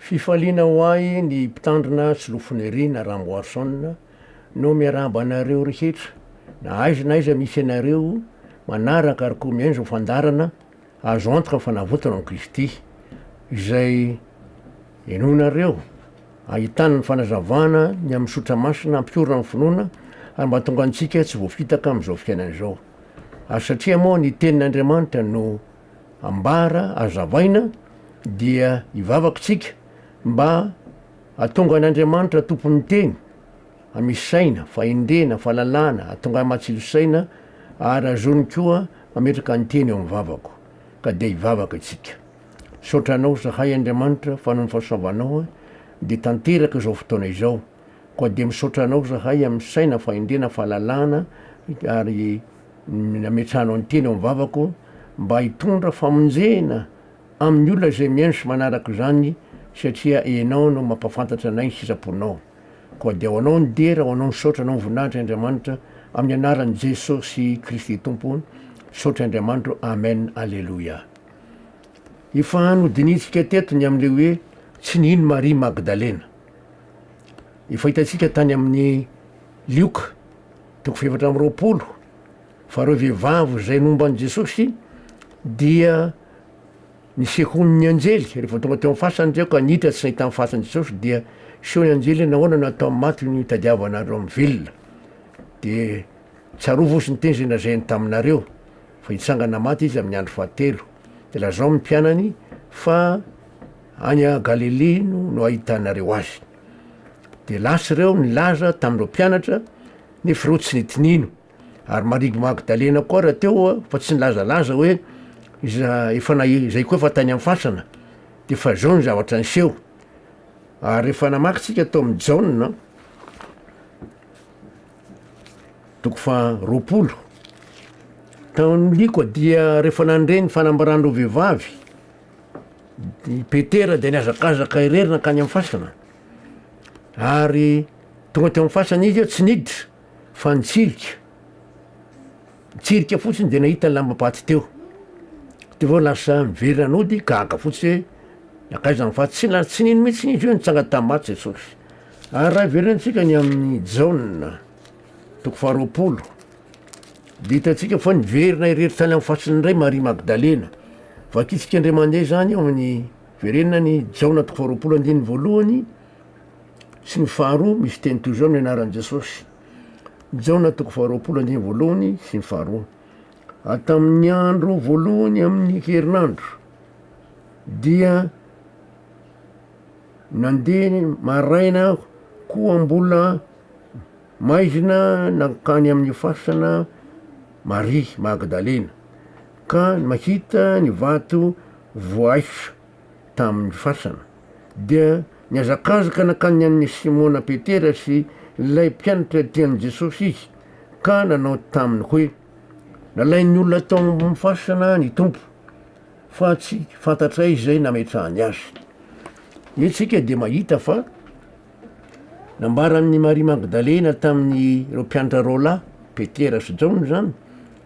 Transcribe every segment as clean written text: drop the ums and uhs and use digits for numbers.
Fifaliana ho ahy ny Mpitandrina Solofonirina Ramboarison no miarahaba anareo rehetra na aiza na aiza misy anareo manaraka ary koa mihaino izao fandaharana azo antoka ny fanavotana ao Kristy izay henoinareo ahitana ny fanazavana ny amin'ny sotra masina hampiorina ny finoana ary mba hahatonga antsika tsy voafitaka amin'izao fiainana izao ary satria moa ny tenin'Andriamanitra no ambara hazavaina dia hivavaka isika mba hahatonga an'Andriamanitra tompon'ny teny hamisy saina, fahendrena, fahalalana, hahatonga ahy matsilo saina ary hahazoany koa mametraka ny teny eo amin'ny vavako. Ka dia hivavaka isika. Misaotra Anao zahay Andriamanitra fa noho ny fahasoavanao dia tanteraka izao fotoana izao. Koa dia misaotra Anao zahay amin'ny saina, fahendrena, fahalalana ary nametrahanao ny teny eo amin'ny vavako mba hitondra famonjena amin'ny olona izay mihaino sy manaraka izany satria Ianao no mampahafantatra anay ny sitraponao. Koa dia ho Anao ny dera, ho Anao ny saotra, Anao ny voninahitra Andriamanitra, amin'ny anaran'i Jesosy Kristy Tompo, saotra Andriamanitro, Amen, Aleloia. Efa nodinihintsika teto ny amin'ilay hoe tsy nino Maria Magdalena. Efa hitantsika tany amin'ny Lioka toko fahefatra amby 20 fa ireo vehivavy izay nomba an'i Jesosy dia nisehoan'ny anjely rehefa tonga teo amin'ny fasana ireo ka niditra tsy nahita ny fasan'i Jesosy dia niseho ny anjely hoe nahoana no atao maty no itadiavanareo amin'ny velona dia tsarovy ozy ny teny izay lazainy taminareo fa hitsangana maty izy amin'ny andro fahatelo dia lazao amin'ny mpianany fa any Galilia no no ahitanareo azy dia lasa ireo nilaza tamin'ireo mpianatra nefa ireo tsy nety nino ary Maria Magdalena koa raha teo fa tsy nilazalaza hoe iza efa na izay koa efa tany amin'ny fasana de fa zao ny zavatra niseho ary rehefa namaky tsika tao amin'ny Jaona toko faha 20 tao amin'ny Lioka dia rehefa nandre ny fanambaran'ireo vehivavy i Petera dia nihazakazaka irery nankany amin'ny fasana ary tonga teo amin'ny fasana izy tsy niditra fa nitsirika, nitsirika fotsiny de nahita ny lambam-paty teo, teo vao lasa niverina nody gaga fotsiny hoe nankaiza ny faty, tsy na- tsy nino mihitsy izy hoe nitsangana tamin'ny maty Jesosy. Ary raha hiverenantsika ny amin'ny Jaona toko faharoapolo de hitantsika fa niverina irery tany amin'ny fasiny indray Maria Magdalena. Vakintsika indray mandeha zany ao amin'ny verenina ny Jaona toko faharoapolo andininy voalohany sy ny faharoa misy teny toy izao amin'ny anaran'i Jesosy. Jaona toko faharoapolo andininy voalohany sy ny faharoa. Ary tamin'ny andro voalohany amin'ny herinandro dia nandeha maraina koa mbola maizina nankany amin'ny fasana Maria Magdalena ka mahita ny vato voaisotra tamin'ny fasana. Dia nihazakazaka nankany amin'i Simona Petera sy ilay mpianatra tian'i Jesosy izy, ka nanao taminy hoe, Nalain'ny olona tao amin'ny fasana ny Tompo, fa tsy fantatray izay nametrahany azy. Eto isika dia mahita fa nambaran'i Maria Magdalena tamin'ireo mpianatra roalahy, Petera sy Jaona izany,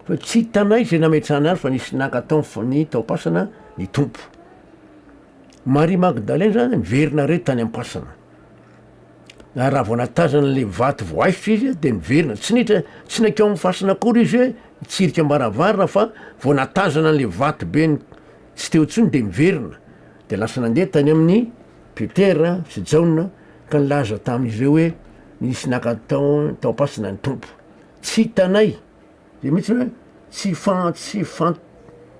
fa tsy hitanay izay nametrahany azy fa nisy naka tao ny tao am-pasana ny Tompo. Maria Magdalena zany niverina re tany am-pasana. Ary raha vao natazana le vato voaisotra izy de niverina, tsy niditra, tsy nankeo amin'ny fasana akory izy hoe nitsirika am-baravarana fa vao natazana an'le vato be tsy teo intsony de niverina, de lasa nandeha tany amin'ny Petera sy Jaona ka nilaza tamin'izy ireo hoe nisy naka tao tao am-pasana ny Tompo. Tsy hitanay zay mihitsy hoe tsy fan- tsy fan-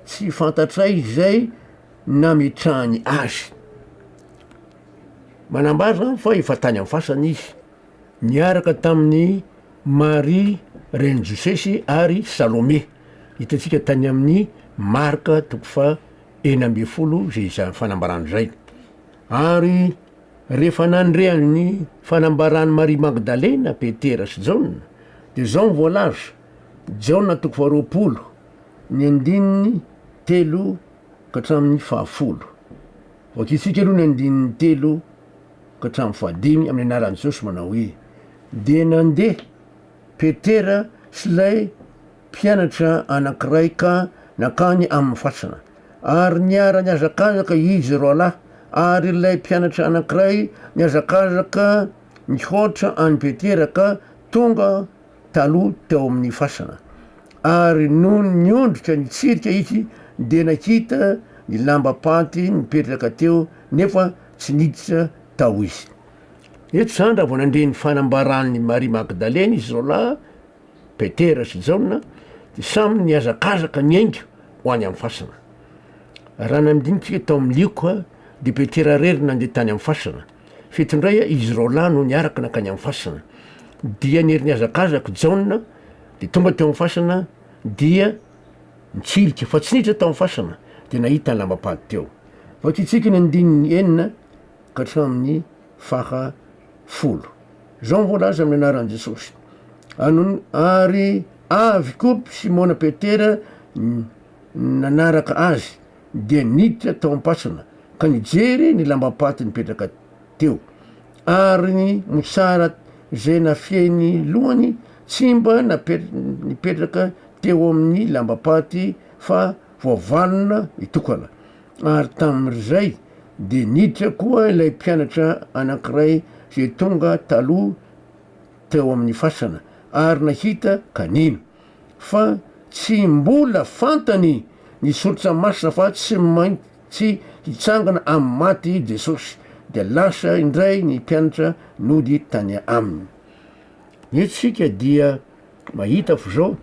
tsy fantatray izay nametrahany azy. Manambara izany fa efa tany amin'ny fasana izy, niaraka tamin'i Maria renin'i Josesy ary Salome. Hitantsika tany amin'ny Marka toko faha 16 izay izany fanambarana izay. Ary rehefa nandre ny fanambaran'i Maria Magdalena, Petera sy Jaona, dia izao no voalaza, Jaona toko faha 20, ny andininy telo ka hatramin'ny fahafolo. Vakintsika aloha ny andininy telo ka hatramin'ny fahadimy amin'ny anaran'i Jesosy manao hoe, Dia nandeha Petera sy ilay mpianatra anankiray ka nankany amin'ny fasana. Ary niara-nihazakazaka izy roalahy. Ary ilay mpianatra anankiray nihazakazaka nihoatra an'i Petera ka tonga taloha teo amin'ny fasana. Ary nony niondrika nitsirika izy dia nahita ny lambam-paty nipetraka teo, nefa tsy niditra tao izy. Eto izany raha vao nandre ny fanambaran'i Maria Magdalena izy roalahy, Petera sy Jaona, dia samy nihazakazaka niainga ho any amin'ny fasana. Raha nandinika tao amin'ny Lioka dia Petera irery nandeha tany amin'ny fasana. F'eto indray izy roalahy no niaraka nankany amin'ny fasana. Dia niery nihazakazaka Jaona dia tonga teo amin'ny fasana dia nitsirika fa tsy niditra tao amin'ny fasana dia nahita ny lambam-paty teo. Vakintsika ny andininy enina ka hatramin'ny faha folo. Izao no voalaza amin'ny anaran'i Jesosy. Anon- ary avy koa Simona Petera nanaraka azy dia niditra tao am-pasana ka nijery ny lambam-paty nipetraka teo, ary ny mosara izay nafehy ny lohany tsy mba nape- nipetraka teo amin'ny lambam-paty fa voavalona mitokana. Ary tamin'izay dia niditra koa ilay mpianatra anankiray izay tonga taloha teo amin'ny fasana, ary nahita ka nino. Fa tsy mbola fantany ny soratra masina fa tsy maintsy hitsangana amin'ny maty Jesosy. Dia lasa indray ny mpianatra nody tany aminy. Eto isika dia mahita fa izao,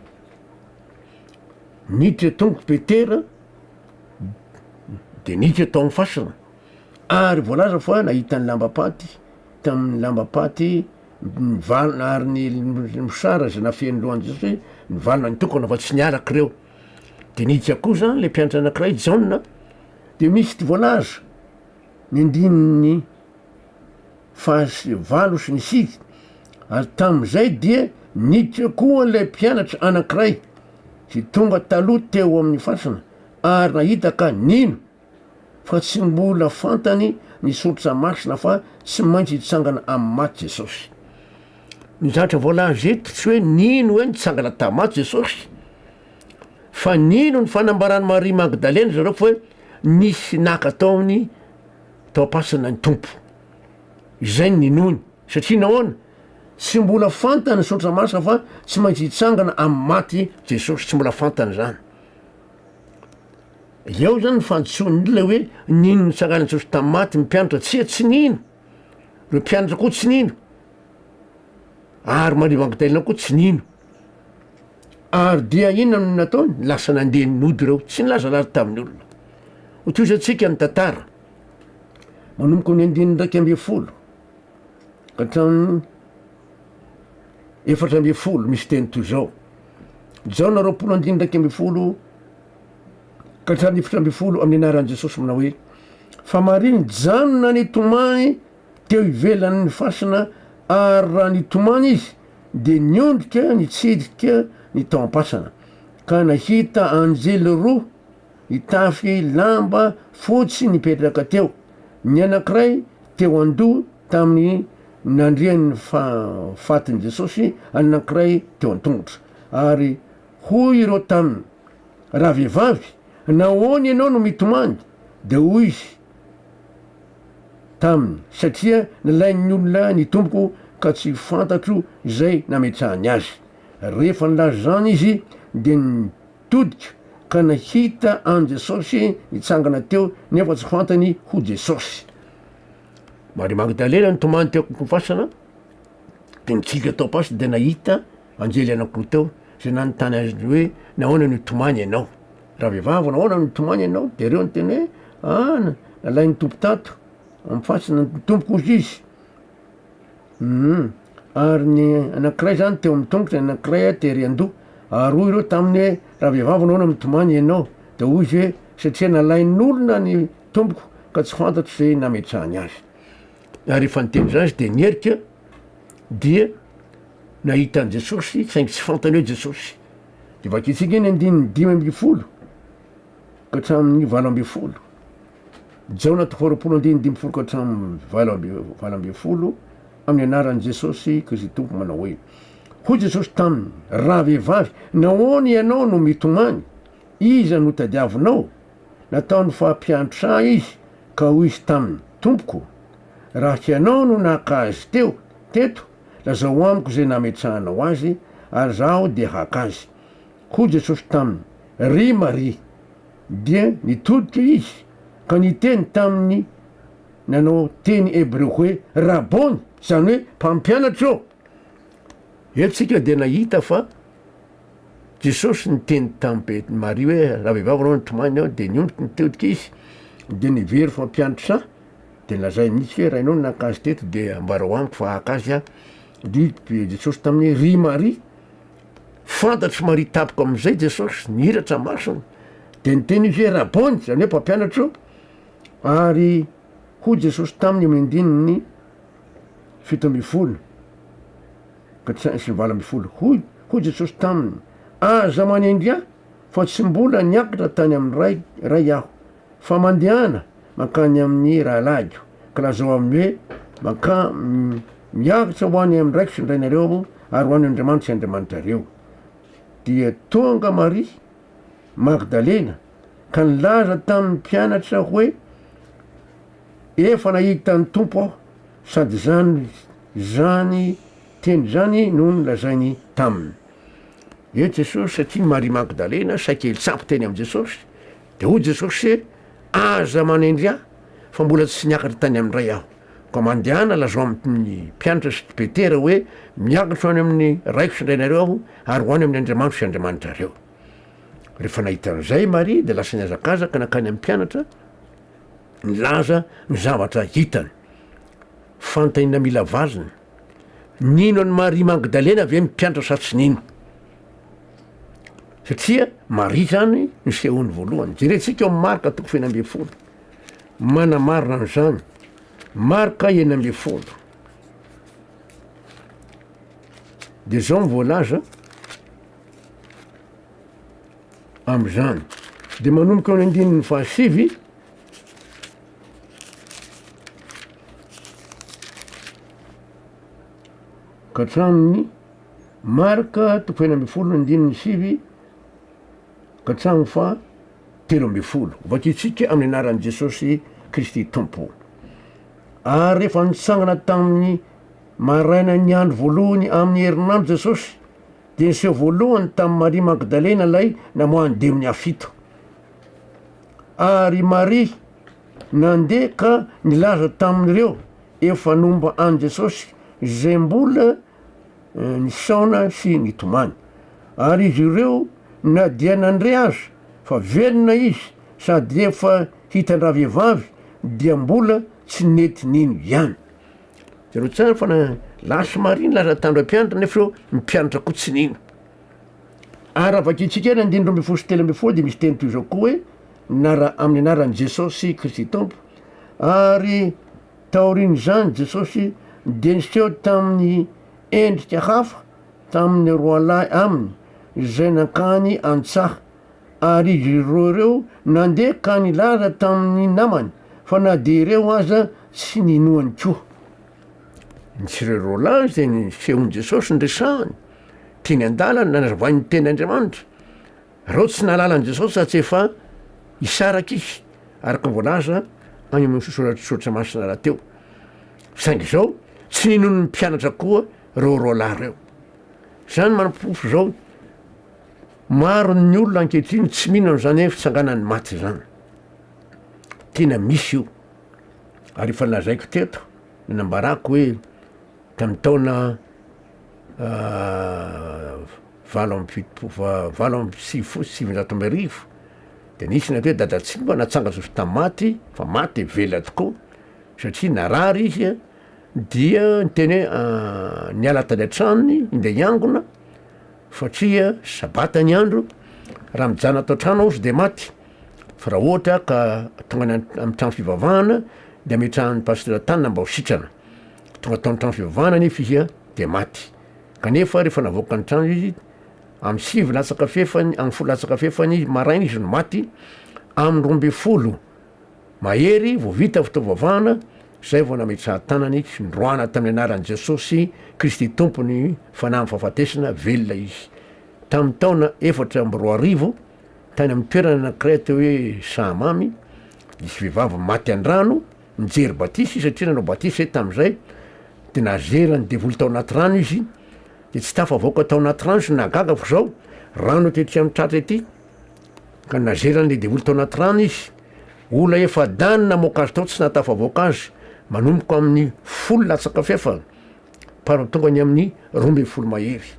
niditra Tompo Petera, de niditra tao amin'ny fasana ary voalaza fa nahita ny lambam-paty tamin'ny lambam-paty nivalona ary ny mosara zay nafen'ny lohan'i Jesosy hoe nivalona nitokana fa tsy niaraka ireo, de niditra koa zany le mpianatra anakiray Jaona de misy voalaza ny andininy faha valo sy ny sivy, ary tamin'izay dia niditra koa ilay mpianatra anankiray izay tonga taloha teo amin'ny fasana ary nahita ka nino fa tsy mbola fantany ny soratra masina fa tsy maintsy hitsangana amin'ny maty Jesosy. Ny zavatra voalaza eto tsy hoe nino hoe nitsangana tamin'ny maty Jesosy fa nino ny fanambaran'i Maria Magdalena zareo fa hoe nisy naka tao amin'ny tao am-pasana ny Tompo. Izay no ninoany. Satria nahoana? Tsy mbola fantany ny soratra masina fa tsy maintsy hitsangana amin'ny maty Jesosy. Tsy mbola fantany izany. Eo zany ny fahadisoan'ny olona hoe nino nitsanganan'i Jesosy tamin'ny maty ny mpianatra. Tsia, tsy nino. Ireo mpianatra koa tsy nino. Ary Maria Magdalena koa tsy nino. Ary dia inona no nataony? Lasa nandeha nody ireo, tsy nilazalaza tamin'ny olona. Hotohizantsika ny tantara. Manomboka amin'ny andininy 11 ka hatramin'ny 14 misy teny toy izao. Jaona 20 andininy 11 ka hatramin'ny 14 amin'ny anaran'i Jesosy manao hoe, Fa Maria nijanona nitomany teo ivelan'ny fasana ary raha nitomany izy dia niondrika nitsidika ny tao am-pasana ka nahita anjely roa nitafy lamba fotsy nipetraka teo, ny anankiray teo an-doha tamin'ny nandrian'ny fatin'i Jesosy ary ny anankiray teo an-tongotra. Ary hoy ireo taminy, Ravehivavy, nahoana ianao no mitomany? Dia hoy izy taminy, Satria nalain'ny olona ny Tompoko ka tsy fantatro izay nametrahany azy. Rehefa nilaza izany izy, dia nitodika ka nahita an'i Jesosy nitsangana teo, nefa tsy fantany ho Jesosy. Maria Magdalena nitomany teo akaikin'ny fasana, dia nitsika tao am-pasana, dia nahita anjely anankiroa teo, izay nanontany azy hoe, Nahoana no nitomany ianao? Ravehivavy, nahoana no nitomany ianao? Dia ireo niteny hoe, Ah, nalain'ny Tompo tato amin'ny fasana ny Tompoko hozy izy. Hum, ary ny anankiray zany teo amin'ny tongotra, ny anankiray tery an-doha. Ary hoy ireo taminy hoe, Ravehivavy, nahoana mitomany ianao? Dia hoy izy hoe, Satria nalain'olona ny Tompoko ka tsy fantatro izay nametrahany azy. Ary rehefa niteny izany izy dia nierika, dia nahita an'i Jesosy, saingy tsy fantany hoe Jesosy. Dia vakintsika ny andininy 15 ka hatramin'ny 18. Jaona toko faharoapolo andininy 15 ka hatramin'ny 18, amin'ny anaran'i Jesosy Kristy Tompo manao hoe, Hoy Jesosy taminy, Ravehivavy, nahoana ianao no mitomany? Iza no tadiavinao? Nataony fa mpiantra izy. Ka hoy izy taminy, Tompoko, raha hianao no naka azy teo, teto, lazao amiko izay nametrahanao azy, ary izaho dia haka azy. Hoy Jesosy taminy, Ry Maria! Dia nitodika izy ka niteny taminy nanao teny hebreo hoe, Rabôny, izany hoe Mpampianatra ô! Eto isika dia nahita fa Jesosy niteny tamin'i Maria hoe, Ravehivavy ianao nitomany aho, dia niondrika nitodika izy, dia nivery fa mpianatra, dia nolazainy mihitsy hoe, Rainao no naka azy teto, dia ambarao amiko fa haka azy aho. Dia hoy Jesosy taminy hoe, Ry Maria! Fantatr'i Maria tampoka amin'izay Jesosy, nihiratra masony, dia niteny izy hoe, Rabôny, izany hoe mpampianatra ô! Ary hoy Jesosy taminy eo amin'ny andininy 17 ka sy 18, hoy, hoy Jesosy taminy, Aza manendry ahy, fa tsy mbola niakatra tany amin'ny Ray, Ray aho, fa mandehana mankany amin'ny rahalahiko, ka lazao aminy hoe, Mankà, miakatra ho any amin'ny Raiko sy ny Rainareo aho, ary ho any Andriamanitro sy Andriamanitrareo. Dia tonga Maria Magdalena ka nilaza tamin'ny mpianatra hoe, Efa nahita ny Tompo aho, sady izany izany teny izany no nolazainy taminy. Eto Jesosy, satria Maria Magdalena saika hitsapo teny amin'i Jesosy, dia hoy Jesosy hoe, Aza manendry ahy, fa mbola tsy niakatra tany amin'ny Ray aho. Koa mandehana lazao amin'ny mpianatra sy Petera hoe, Miakatra ho any amin'ny Raiko sy ny Rainareo aho, ary ho any amin'ny Andriamanitro sy Andriamanitrareo. Rehefa nahita an'izay i Maria, dia lasa nihazakazaka nankany amin'ny mpianatra, nilaza ny zavatra hitany. Fanontaniana mila valiny, Nino an'i Maria Magdalena ve ny mpianatra sa tsy nino? Satria Maria izany nisehoany voalohany. Jerentsika ao amin'ny Marka toko fahenina ambin'ny folo. Manamarina an'izany. Marka 16. Dia izao ny voalaza amin'izany. Dia manomboka eo amin'ny andininy fahasivy. Ka hatramin'ny Marka toko 16 andininy 9 ka hatramin'ny faha 13. Vakintsika amin'ny anaran'i Jesosy Kristy Tompo. Ary rehefa nitsangana tamin'ny marainan'ny andro voalohany amin'ny herinandro Jesosy, dia niseho voalohany tamin'i Maria Magdalena ilay namoahan'ny demonia fito. Ary Maria nandeha ka nilaza tamin'ireo efa nomba an'i Jesosy izay mbola nisaona sy nitomany. Ary izy ireo na dia nandre aza fa velona izy sady efa hitan-dravehivavy dia mbola tsy nety nino ihany. Jereo tsara fa na lasa Maria nilaza tamin'ireo mpianatra nefa ireo mpianatra koa tsy nino. Ary raha vakintsika ny andininy 12 sy 13 dia misy teny toy izao koa hoe, nara amin'ny anaran'i Jesosy Kristy Tompo, ary taorian'izany Jesosy dia niseho tamin'ny endrika hafa tamin'ny roalahy aminy izay nankany an-tsaha, ary izy roa ireo nandeha ka nilaza tamin'ny namany fa na dia ireo aza tsy ninoany koa. Nisy ireo roalahy izay nisehon'i Jesosy niresahany teny an-dalana nanazavainy ny tenin'Andriamanitra. Reo tsy nahalala an'i Jesosy raha tsy efa hisaraka izy, araka ny voalaza any amin'ny Soratra Masina rahateo. Saingy izao, tsy ninoan'ny mpianatra koa ireo roalahy ireo. Izany manaporofo izao, maro ny olona ankehitriny tsy mino an'izany hoe fitsanganan'ny maty izany. Tena misy io. Ary efa nolazaiko teto, nanambarako hoe tamin'ny taona 78 1998 de nisy ny atao hoe dadatsimba natsangana tamin'ny maty fa maty de velona tokoa satria narary izy a dia niteny hoe niala tany an-tranony ndeha hiangona satria sabata ny andro raha mijanona ato an-trano aho ozy de maty fa raha ohatra ka tonga any amin'ny trano fivavahana de ametrahan'ny pasitera tanana mba ho sitrana tonga tao amin'ny trano fivavahana anefa izy a de maty Kanefa rehefa navoaka ny trano izy, amin'ny sivy latsaka fefany, amin'ny folo latsaka fefany maraina izy no maty, amin'ny 12 mahery vao vita fotoam-pivavahana, izay vao nametrahan-tanany sy noroahana tamin'ny anaran'i Jesosy Kristy Tompo ny fanahin'ny fahafatesana, velona izy. Tamin'ny taona 2004, tany amin'ny toerana anankiray atao hoe Sahamamy, Nisy vehivavy maty an-drano, nijery batisa izy satria nanao batisa izy tamin'izay, de nazeran'ny devoly tao anaty rano izy, de tsy tafavoaka tao anaty rano izy, nahagaga fa zao rano tety amin'ny tratra ety, ka nazeran'le devoly tao anaty rano izy, olona efa dany namoaka azy tao tsy nahatafavoaka azy, manomboka amin'ny folo latsaka fefany. Par tonga any amin'ny 12 mahery.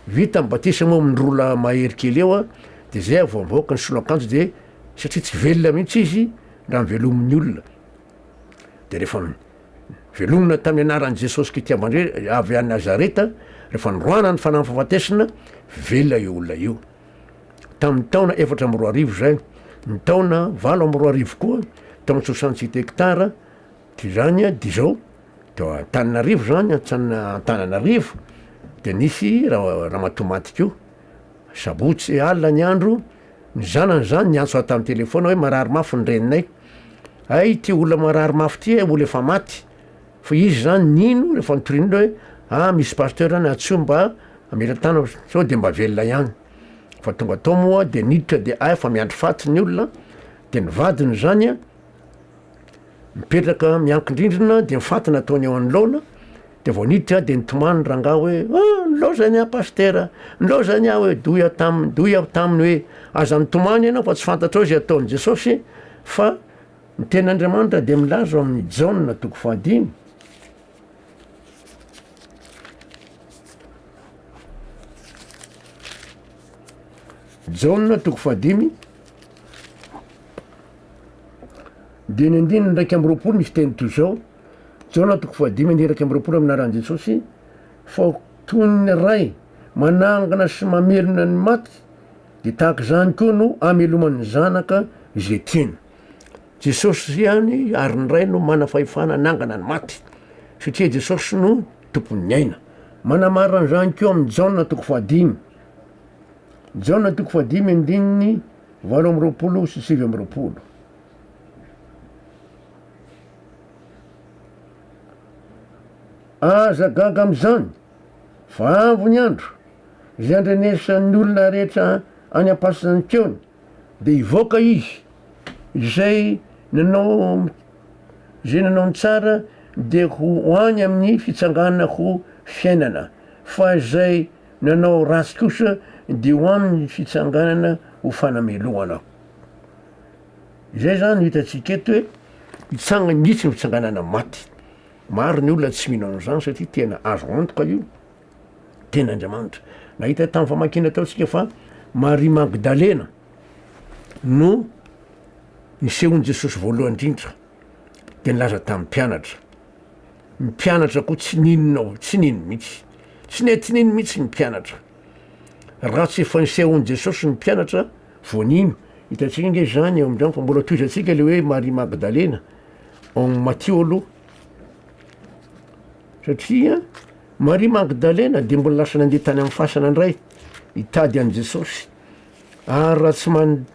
Vita ny batisa moa amin'ny roa lahy mahery kely eo a, de zay aho vao mivoaka nisolo akanjo de satria tsy velona mihitsy izy raha novelomin'ny olona. De rehefa velomina tamin'ny anaran'i Jesosy Kitiavandre avy any Nazareta, rehefa noroahana ny fanahin'ny fahafatesana, velona io olona io. Tamin'ny taona 2004 zay, ny taona 2008 koa, tao amin'ny 66 hectares, de zany a de zao. Teo Antananarivo zany, Antananarivo, de nisy ramatoa maty koa, sabotsy alina ny andro, ny zanany zany niantso ahy tamin'ny telefaona hoe marary mafy ny reninay, hay ity olona marary mafy ity olona efa maty, fa izy zany nino rehefa nitorian'olona hoe ah misy pasteur any antsoy mba hamela tanana sao de mba velona ihany, fa tonga tao moa de niditra de hay fa miandry faty ny olona, de ny vadiny zany an. Mipetraka miankin-drindrina dia ny faty nataony eo anoloana, dia vao niditra aho dia nitomany rangahy hoe ah nilaozany aho pasitera, nilaozany aho hoe doy aho taminy, doy aho taminy hoe aza mitomany ianao fa tsy fantatrao izay ataon'i Jesosy fa ny tenin'Andriamanitra dia milaza ao amin'ny Jaona toko fahadimy, Jaona toko fahadimy, Dia ny andininy 21 misy teny toy izao, Jaona toko fahadimy andininy 21 amin'ny anaran'i Jesosy, fa toy ny Ray manangana sy mamelona ny maty, dia tahaka izany koa no ameloman'ny Zanaka izay tiany. Jesosy ihany ary ny Ray no manana fahefana hanangana ny maty, satria Jesosy no tompon'ny aina. Manamarina an'izany koa amin'ny Jaona toko fahadimy. Jaona toko fahadimy andininy 28 sy 29. Aza gaga amin'izany, fa avo ny andro, izay andrenesan'ny olona rehetra any am-pasana ny feony, dia hivoaka izy, izay nanao izay nanao ny tsara dia ho any amin'ny fitsanganana ho fiainana, fa izay nanao ratsy kosa dia ho amin'ny fitsanganana ho fanamelohana. Izay zany no hitantsika eto hoe hitsangana mihitsy ny fitsanganana maty. Maro ny olona tsy mino an'izany satria tena azo antoka io, tena Andriamanitra. Nahita tamin'ny famakiana tao tsika fa Maria Magdalena no nisehoan'i Jesosy voalohany indrindra de nilaza tamin'ny mpianatra. Ny mpianatra koa tsy nino, tsy nino mihitsy. Tsy nety nino mihitsy ny mpianatra. Raha tsy efa nisehoan'i Jesosy ny mpianatra vao nino. Hitantsika ange izany eo amin'izany fa mbola tohizantsika le hoe Maria Magdalena ao amin'ny Matio aloha. Satria Maria Magdalena dia mbola lasa nandeha tany amin'ny fasana indray hitady an'i Jesosy. Ary raha tsy man-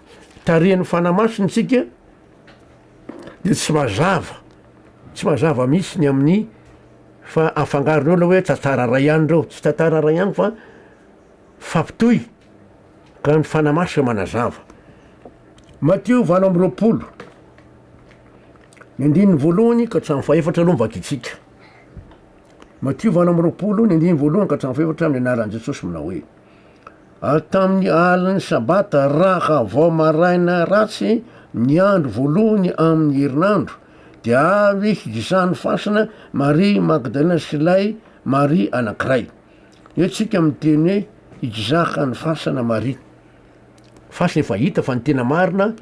tarihan'ny Fanahy Masina isika dia tsy mazava, tsy mazava mihitsy ny amin'ny fa afangaron'ny olona hoe tantara ray ihany ireo, tsy tantara ray ihany fa fampitohy ka ny Fanahy Masina manazava. Matio 28, ny andininy voalohany ka hatramin'ny fahefatra aloha no vakintsika. Matio 28, ny andininy voalohany ka hatramin'ny fahefatra amin'ny anaran'i Jesosy manao hoe. Ary tamin'ny alin'ny Sabata, raha vao maraina ratsy ny andro voalohany amin'ny herinandro, dia avy higisan'ny fasana Maria Magdalena sy ilay Maria anankiray. Eo tsika miteny hoe higizaka ny fasana Maria. Fasana efa hita fa ny tena marina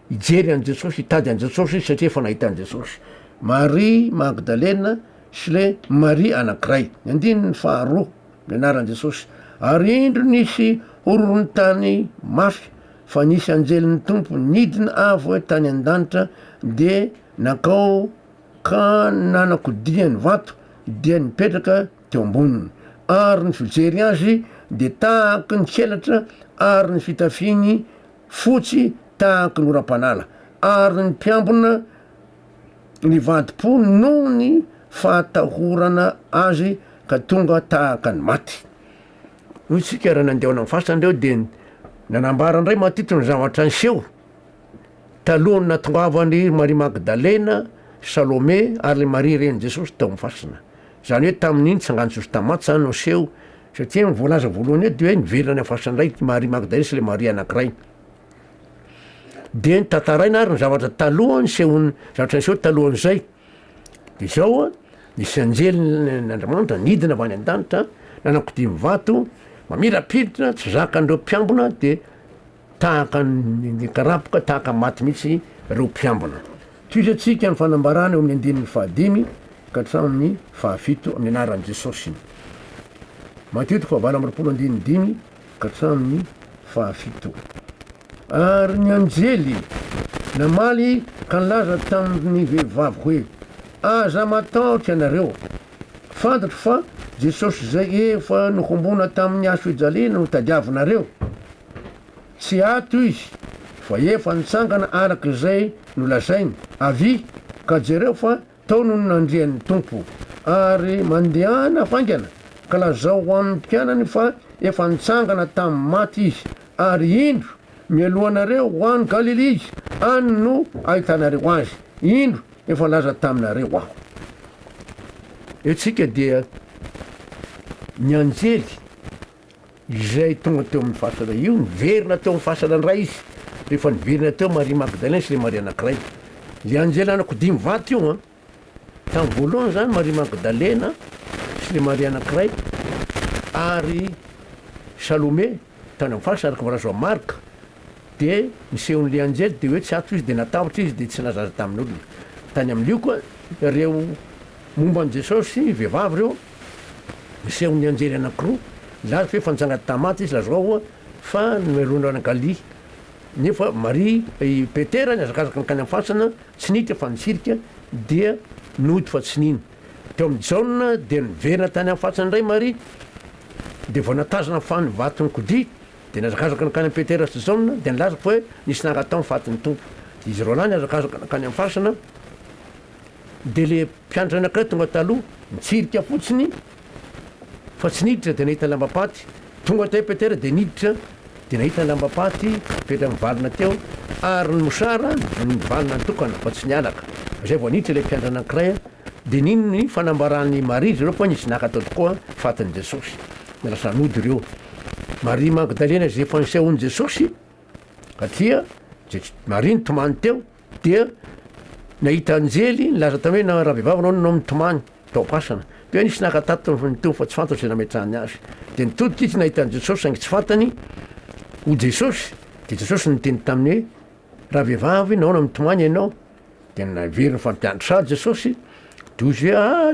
hijery an'i Jesosy, hitady an'i Jesosy izy satria efa nahita an'i Jesosy. Maria Magdalena sy ilay Maria anankiray. Ny andininy faharoa. Ny anaran'i Jesosy. Ary indro nisy horohoron-tany mafy, fa nisy anjelin'ny Tompo nidina avy tany an-danitra, dia nankao ka nanakodia ny vato, dia nipetraka teo amboniny. Ary ny fijery azy dia tahaky ny helatra, ary ny fitafiany fotsy tahaky ny oram-panala. Ary ny mpiambina nivadi-po noho ny fahatahorana azy ka tonga tahaka ny maty. Hoy isika raha nandeha ao amin'ny fasana ireo dia nanambara indray matito ny zavatra niseho. talohan'ny nahatongavan'i Maria Magdalena, Salome ary ilay Maria renin'i Jesosy tao amin'ny fasana. Izany hoe tamin'ny nitsangan'i Jesosy tamin'ny maty izany no seho, satria ny voalaza voalohany eo dia hoe niverina any amin'ny fasana indray i Maria Magdalena sy ilay Maria anankiray. Dia notantaraina ary ny zavatra taloha nisehoan'ny, zavatra niseho talohan'izay. Dia izao, nisy anjelin'Andriamanitra nidina avy any an-danitra, nanakodia ny vato, mamirapiratra, tsy zakan'ireo mpiambina, dia tahaka ny nikarapoka, tahaka ny maty mihitsy ireo mpiambina. Tohizantsika ny fanambarana eo amin'ny andininy fahadimy ka hatramin'ny fahafito amin'ny anaran'i Jesosy. Matio toko fahavalo amby 20 andininy dimy ka hatramin'ny fahafito. Ary ny anjely namaly ka nilaza tamin'ny vehivavy hoe, Aza matahotra ianareo. Fantatro fa Jesosy izay efa nohomboana tamin'ny hazo fijaliana no tadiavinareo. Tsy ato Izy, fa efa nitsangana araka izay nolazainy. Avia, ka jereo fa Tao no nandrian'ny Tompo. Ary mandehana faingana, ka lazao ho amin'ny mpianany fa efa nitsangana tamin'ny maty Izy, ary indro, mialoha anareo ho any Galilia Izy, any no ahitanareo Azy. Indro, efa nilaza taminareo Aho. Eo tsika dia ny anjely izay tonga teo amin'ny fasana io, niverina teo amin'ny fasana indray izy, rehefa niverina teo Maria Magdalena sy ilay Maria anankiray. Ilay anjely anakidia mivato io an! Tamin'ny voalohany izany Maria Magdalena sy ilay Maria anankiray ary Salome tany amin'ny fasana araka ny voalazan'i Marka, dia nisehon'ilay anjely dia hoe tsy ato izy dia natahotra izy dia tsy nilaza azy tamin'olona. Tany amin'ny Lioka ireo momba an'i Jesosy vehivavy ireo, Nisehon'ny anjely anankiroa nilaza fa efa nitsangana tamin'ny maty izy, lazao aho fa nomelohina any Galilia. Nefa Maria, i Petera nihazakazaka nankany amin'ny fasana, tsy niditra fa nitsirika, dia nody fa tsy nino. Teo amin'i Jaona dia niverina tany amin'ny fasana indray Maria, dia vao nahatazana fa ny vato nikodia, dia nihazakazaka nankany amin'i Petera sy Jaona, dia nilaza fa hoe nisy nangatao ny fatin'ny Tompo. Dia izy roalahy nihazakazaka nankany amin'ny fasana, Dia le mpianatra anankiray tonga taloha, nitsirika fotsiny fa tsy niditra dia nahita lambam-paty. Tonga teo Petera dia niditra dia nahita ny lambam-paty mipetraka mivalona teo ary ny mosara nivalona nitokana fa tsy nialaka. Zay vao niditra ilay mpianatra anankiray dia nino ny fanambaran'i Maria izy ireo fa nisy naka tao tokoa fatin'i Jesosy. Dia lasa nody ireo. Maria Magdalena izay efa nisehoan'i Jesosy satria Maria nitomany teo. Dia nahita anjely nilaza taminy hoe, Na ravehivavy anao no mitomany tao am-pasana. Dia hoe nisy naka tato ny Tompo fa tsy fantatro izay nametrahany azy. Dia nitodika izy nahita an'i Jesosy saingy tsy fantany ho Jesosy. Dia Jesosy niteny taminy hoe, Ravehivavy, nahoana mitomany ianao? Dia naveriny fa mpiandry saha Jesosy. Dia hoy izy hoe, Ah,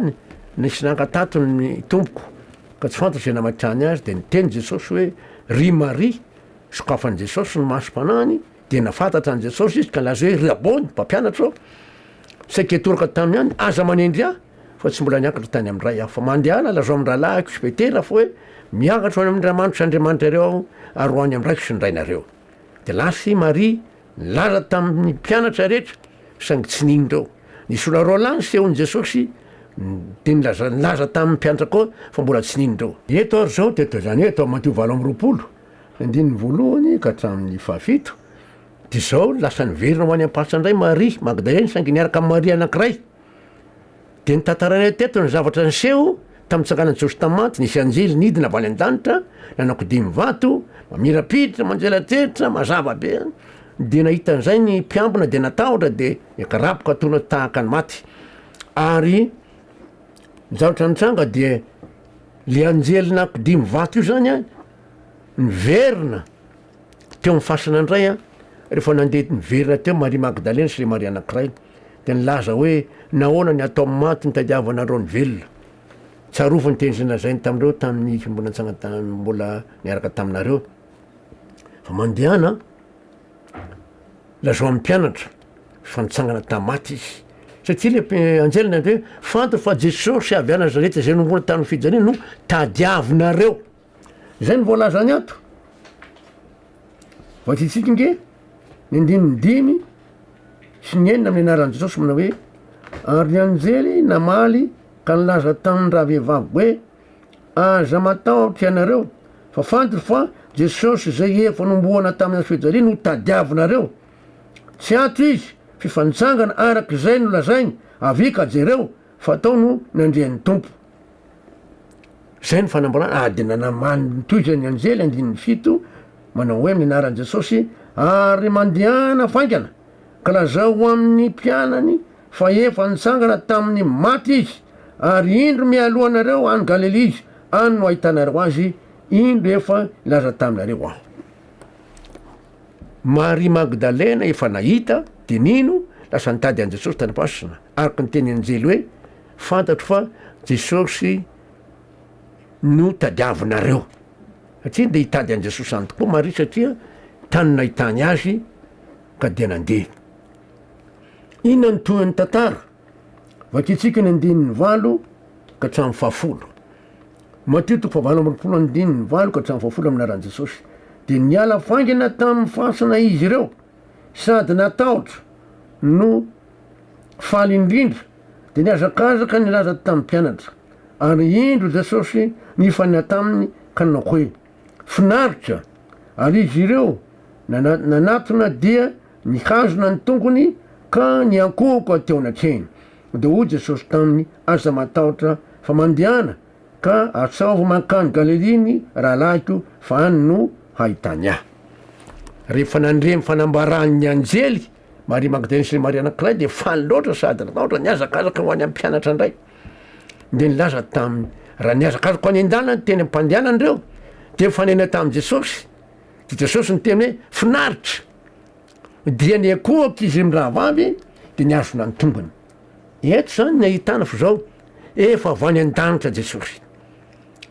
nisy naka tato ny Tompoko ka tsy fantatro izay nametrahany azy. Dia niteny Jesosy hoe, Ry Maria. Sokafan'i Jesosy ny masom-panahiny. Dia nahafantatra an'i Jesosy izy ka nilaza hoe, Ry Rabôny, mpampianatra ô, saika hitoraka taminy ihany, aza manendry ahy, fa tsy mbola niakatra tany amin'ny Ray aho. Fa mandehana lazao amin'ny rahalahiko sy Petera fa hoe, Miakatra ho any amin'ny Andriamanitro sy Andriamanitrareo aho, ary ho any amin'ny Raiko sy ny Rainareo. Dia lasa i Maria nilaza tamin'ny mpianatra rehetra, saingy tsy nino ireo. Nisy olona roa lahy nisehon'i Jesosy, dia nilaza nilaza tamin'ny mpianatra koa fa mbola tsy nino ireo. Eto ary izao dia toy izany hoe eto amin'ny Matio 28, Ny andininy voalohany ka hatramin'ny fahafito, dia izao, lasa niverina ho any am-pasana indray Maria Magdalena saingy niaraka amin'i Maria anankiray. Dia notantarainay teto ny zavatra niseho tamin'ny nitsanganan'i Jesosy tamin'ny maty, nisy anjely nidina avy any an-danitra, nanakodia ny vato, mamirapiratra, manjelanjelatra, mazava be. Dia nahita an'izay ny mpiambina dia natahotra dia nikarapoka tona tahaka ny maty. Ary ny zavatra nitranga dia le anjely nakodia ny vato io zany an, Niverina teo amin'ny fasana indray aho, rehefa nandeha niverina teo Maria Magdalena sy ilay Maria anankiray, dia nilaza hoe, Nahoana ny atao amin'ny maty no tadiavanareo ny velona? Tsarovy ny teny izay nolazainy taminareo tamin'ny izy mbola nitsangana mbola niaraka taminareo, fa mandehana lazao amin'ny mpianatra fa nitsangana tamin'ny maty izy. Satria ilay anjely nandeha hoe, Fantaro fa Jesosy avy any Nazareta izay nohomboana tamin'ny fijaliana no tadiavinareo. Izay no voalazany ato. Vakintsika nge ny andininy dimy sy ny enina amin'ny anaran'i Jesosy manao hoe ary ny anjely namaly ka nilaza tamin'ny ravehivavy hoe aza matahotra ianareo fa fantatro fa Jesosy izay efa nomboana tamin'ny hazo fijaliana no tadiavinareo. Tsy ato Izy, f'efa nitsangana araka izay nolazainy, avia ka jereo, fa tao no nandrian'ny Tompo. Izay no fanambarana, ary dia nanamany nitohizan'ny anjely, andininy fito, manao hoe amin'ny anaran'i Jesosy, ary mandehana faingana, ka lazao ho amin'ny mpianany fa efa nitsangana tamin'ny maty Izy, ary indro mialoha anareo any Galilia Izy, any no hahitanareo Azy, indro efa nilaza taminareo Aho. Maria Magdalena efa nahita dia nino, lasa nitady an'i Jesosy tany am-pasana, araka ny tenin'ny anjely hoe, Fantatro fa Jesosy no tadiavinareo. Satria dia hitady an'i Jesosy any tokoa Maria satria tany nahitany azy ka dia nandeha. Inona ny tohin'ny tantara? Vakintsika ny andininy valo ka hatramin'ny fahafolo. Matio toko fahavalo amby 20 andininy valo ka hatramin'ny fahafolo amin'ny anaran'i Jesosy. Dia niala faingana tamin'ny fasana izy ireo sady natahotra no faly indrindra, dia nihazakazaka nilaza tamin'ny mpianatra. Ary indro Jesosy nifanena taminy ka nanao hoe, Finaritra! Ary izy ireo nanatona dia nihazona ny tongony ka niankohoka teo anatrehiny. Dia hoy Jesosy taminy, Aza matahotra, fa mandehana ka asaovy mankany Galilia ny rahalahiko, fa any no hahitany Ahy. Rehefa nandre ny fanambaran'ny anjely, Maria Magdalena sy Maria anankiray dia faly loatra sady natahotra, nihazakazaka ho any amin'ny mpianatra indray. Dia nilaza taminy, raha nihazakazaka ho any an-dalana teny am-pandehanana ireo, dia nifanena tamin'i Jesosy. Dia Jesosy niteny hoe, Finaritra! Dia niankohoka izy mirahavavy dia nihazona ny tongony. Eto izany ny ahitana fa izao efa avy any an-danitra Jesosy.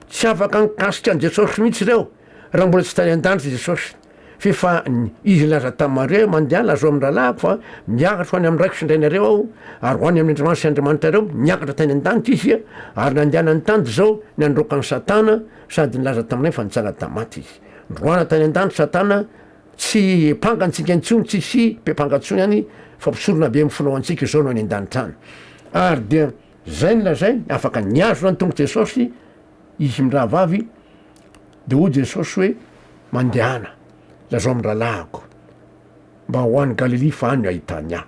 Tsy afaka nikasika an'i Jesosy mihitsy ireo raha mbola tsy tany an-danitra Jesosy. Fa efa izy nilaza tamin'i Maria hoe mandehana lazao amin'ny rahalahiko fa miakatra ho any amin'ny raiko sy ny rainareo aho ary ho any amin'ny Andriamanitra sy Andriamanitrareo. Niakatra tany an-danitra izy ary nandehanany tany dia izao nandroaka an'i Satana sady nilaza taminay fa nitsangana tamin'ny maty izy. Noroahana tany an-danitra Satana Tsy hiampanga antsika intsony, tsisy mpiampanga intsony any fa mpisorona be mifona ho antsika izao no any an-danitra any. Ary dia zay no lazainy, afaka nihazona ny tongotr'i Jesosy izy mirahavavy, dia hoy Jesosy hoe, mandehana, lazao amin'ny rahalahiko mba ho any Galilia fa any no ahitany ahy.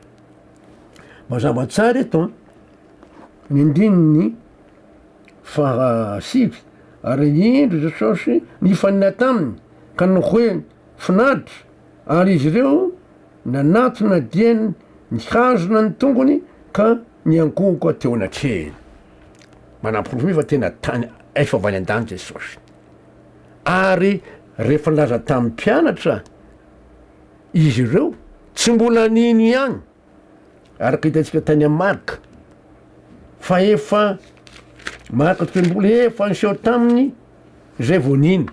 Mazava tsara eto an, ny andininy fahasivy, ary indro Jesosy nifanena taminy ka nanao hoe, Finaritra, ary izy ireo nanatona dia nihazona ny tongony ka niankohoka teo anatrehiny. Manaporofo mihitsy fa tena tany efa avy any an-danitra Jesosy. Ary rehefa nilaza tamin'ny mpianatra izy ireo, tsy mbola nino ihany, araka hitantsika tany amin'ny Marka, fa efa Marka toko 16 efa niseho taminy izay vao nino.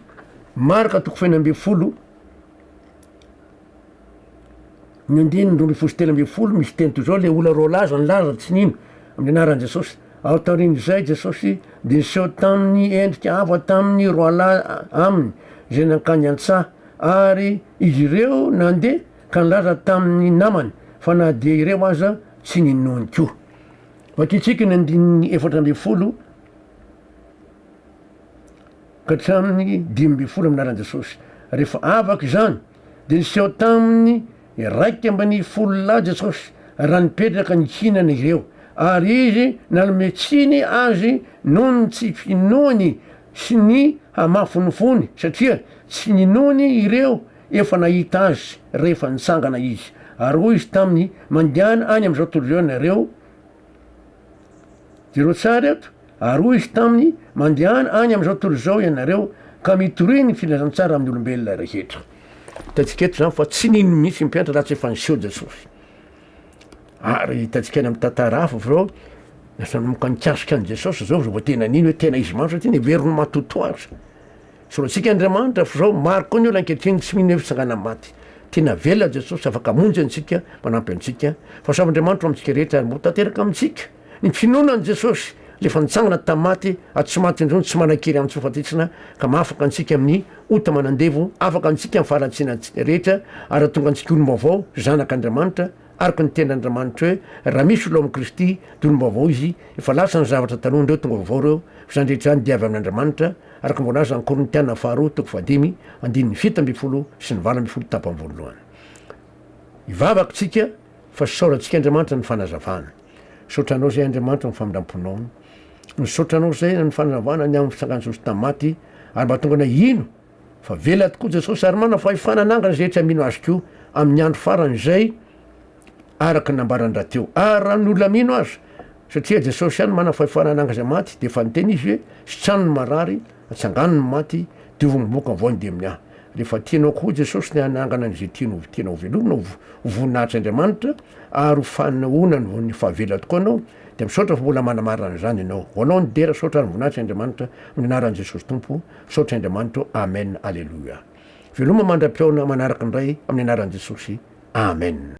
Marka toko 16 ny andininy 12 sy 13 misy teny toy izao, le olona roa laza nilaza tsy nino amin'ny anaran'i Jesosy. Ary taorian'izay Jesosy dia niseho tamin'ny endrika hafa tamin'ny roalahy aminy izay nankany an-tsaha, ary izy ireo nandeha ka nilaza tamin' ny namany fa na dia ireo aza tsy ninoany koa. Vakintsika ny andininy 14 ka hatramin'ny 15 amin'ny anaran'i Jesosy. Rehefa afaka izany, dia niseho tamin'ny 11 lahy Jesosy raha nipetraka nihinana ireo, ary izy nanome tsiny azy noho ny tsy finoany sy ny hamafin'ny fony, satria tsy ninoany ireo Efa nahita azy rehefa nitsangana izy. Ary hoy izy taminy, Mandehana any amin'izao tontolo izao ianareo. Jereo tsara eto. Ary hoy izy taminy, Mandehana any amin'izao tontolo izao ianareo, ka mitoria ny filazantsara amin'ny olombelona rehetra. Hitantsika eto izany fa tsy nino mihitsy ny mpianatra raha tsy efa niseho Jesosy. Ary hitantsika any amin'ny tantara hafa fa zao, lasa nanomboka nikasika an'i Jesosy zao, zao vao tena nino hoe tena izy marina satria neveriny matotoa aza. Isaorantsika Andriamanitra fa zao maro koa ny olona ankehitriny tsy mino hoe fitsanganan'ny maty. Tena velona Jesosy afaka hamonjy antsika, manampy antsika. Fahasoavan'Andriamanitra ho amintsika rehetra ary mba ho tanteraka amintsika ny finoana an'i Jesosy le efa nitsangana tamin'ny maty ary tsy maty intsony, tsy manan-kery amin'ny tsy fahafatesana ka mahafaka antsika amin'ny ota manandevo, afaka antsika amin'ny faharatsiana rehetra ary hahatonga antsika olom-baovao, zanak'Andriamanitra. Araka ny tenin'Andriamanitra hoe, Raha misy olona ao amin'i Kristy, dia olom-baovao izy, efa lasa ny zavatra taloha, indreo tonga vaovao ireo, fa izany rehetra izany dia avy amin'Andriamanitra, araka ny voalazan'ny Korintiana faharoa toko fahadimy, andininy 17 sy ny 18 tapany voalohany. Hivavaka tsika fa isaorantsika Andriamanitra ny fanazavana. Misaotra Anao izay Andriamanitra ny famindramponao. Misaotra Anao izay ny fanazavana ny amin'ny fitsangan'i Jesosy tamin'ny maty ary mba tonga anay hino fa vela tokoa Jesosy ary manana fahefana hanangana izay rehetra mino Azy koa amin'ny andro farany izay araka ny nambarany rahateo. Ary raha ny olona mino aza, satria Jesosy ihany manana fahefana hanangana izay maty, dia efa niteny Izy hoe, sitrano ny marary, atsangano ny maty, diovy ny boka, avoahy ny demonia. Rehefa tianao koa Jesosy ny hanangana an'izay tianao tianao hovelomina ho ho voninahitr'Andriamanitra ary ho fanehoana ny ny fahavela tokoa anao, dia misaotra fa mbola manamarina an'izany ianao. Ho anao ny dera, saotra ary ny voninahitry Andriamanitra, amin'ny anaran'i Jesosy Tompo. Misaotra Andriamanitra ô. Amen. Aleloia. Veloma mandra-pihaona manaraka indray amin'ny anaran'i Jesosy. Amen.